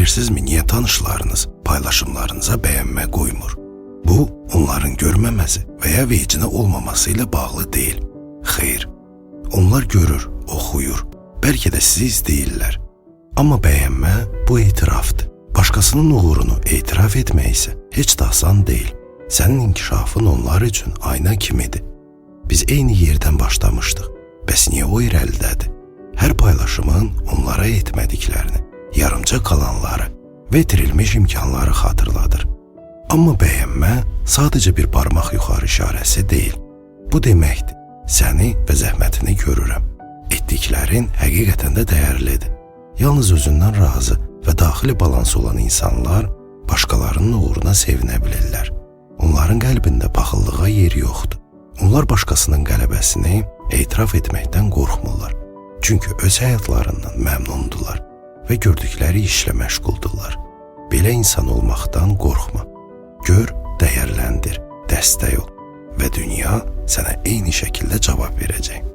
Bilirsinizmi niyə tanışlarınız paylaşımlarınıza bəyənmə qoymur? Bu, onların görməməsi və ya vecinə olmaması ilə bağlı deyil. Xeyr, onlar görür, oxuyur, bəlkə də sizi izləyirlər. Amma bəyənmə bu etirafdır. Başqasının uğurunu etiraf etmək isə heç də asan deyil. Sənin inkişafın onlar üçün ayna kimidir. Biz eyni yerdən başlamışdıq. Bəs niyə o irəlidədir? Hər paylaşımın onlara etmədiklərini, yarımçıq qalanları və itirilmiş imkanları xatırladır. Amma bəyənmə sadəcə bir barmaq yuxarı işarəsi deyil. Bu deməkdir, səni və zəhmətini görürəm. Etdiklərin həqiqətən də dəyərlidir. Yalnız özündən razı və daxili balans olan insanlar başqalarının uğuruna sevinə bilirlər. Onların qəlbində paxıllığa yer yoxdur. Onlar başqasının qələbəsini etiraf etməkdən qorxmurlar. Çünki öz həyatlarından məmnundurlar və gördükləri işlə məşğuldurlar. Belə insan olmaqdan qorxma. Gör, dəyərləndir, dəstək ol və dünya sənə eyni şəkildə cavab verəcək.